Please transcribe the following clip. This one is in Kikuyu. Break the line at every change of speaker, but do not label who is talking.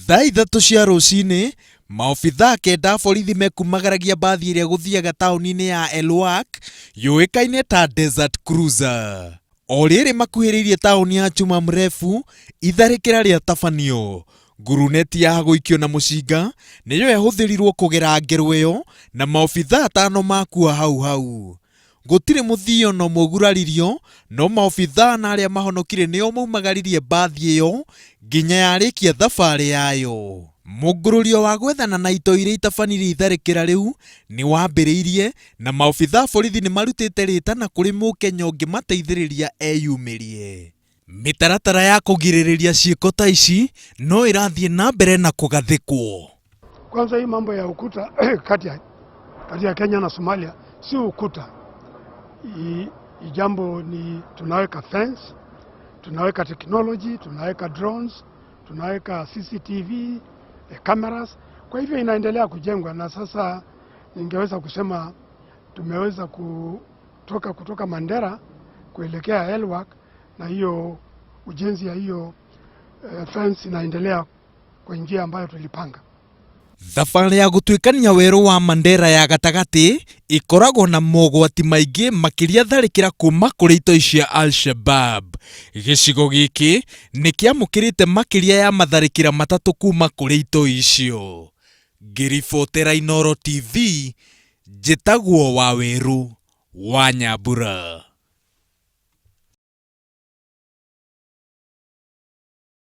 Thaa ithatũ cia rũcinĩ, maobithaa kenda a borithi mekumagaragia mbathi ĩrĩa ĩgũthiaga taũni-inĩ ya Elwak yũĩkaine ta Desert Cruiser. O rĩrĩ makuhĩrĩirie taũni ya Chuma Mrefu, itharĩkĩra rĩatabanio. Nguruneti ya gũikio na mũcinga nĩyo yahũthĩrirwo kũgera ngero ĩyo na maobithaa atano makua hau hau. Gũtirĩ mũthii ona ũmwe ũguraririo, no maobithaa na arĩa mahonokire nĩo maumagaririe mbathi ĩyo nginya yarĩkia thabarĩ yayo. Mũngũrũrio wa gwethana na itoi iria itabanirie itharĩkĩra rĩu nĩ wambĩrĩirie na maobithaa a borithi nĩ marutĩte rĩtana kũrĩ mũkenya ũngĩmateithĩrĩria eyumĩrie. Mĩtaratara ya kũgirĩrĩria ciĩko ta ici no ĩrathiĩ na mbere na kũgathĩkwo.
Kwanza hii mambo ya ukuta kati ya, kati ya Kenya na Somalia si ukuta. I, i jambo ni tunaweka fence, tunaweka technology, tunaweka drones, tunaweka CCTV eh, cameras. Kwa hivyo inaendelea kujengwa na sasa ningeweza kusema tumeweza kutoka kutoka Mandera kuelekea Elwak na hiyo ujenzi ya hiyo eh, fence inaendelea kwa njia ambayo tulipanga.
Thabarĩ ya gũtuĩkania werũ wa Mandera ya gatagatĩ ĩkoragwo na mogwati maingĩ makĩria tharĩkĩra kuma kũrĩ itoi cia Al-Shabab. Gĩcigo gĩkĩ nĩ kĩamũkĩrĩte makĩria ya matharĩkĩra matatũ kuma kũrĩ itoi icio. Ngĩribotera Inooro TV, njĩtagwo Wawerũ wa Nyambura.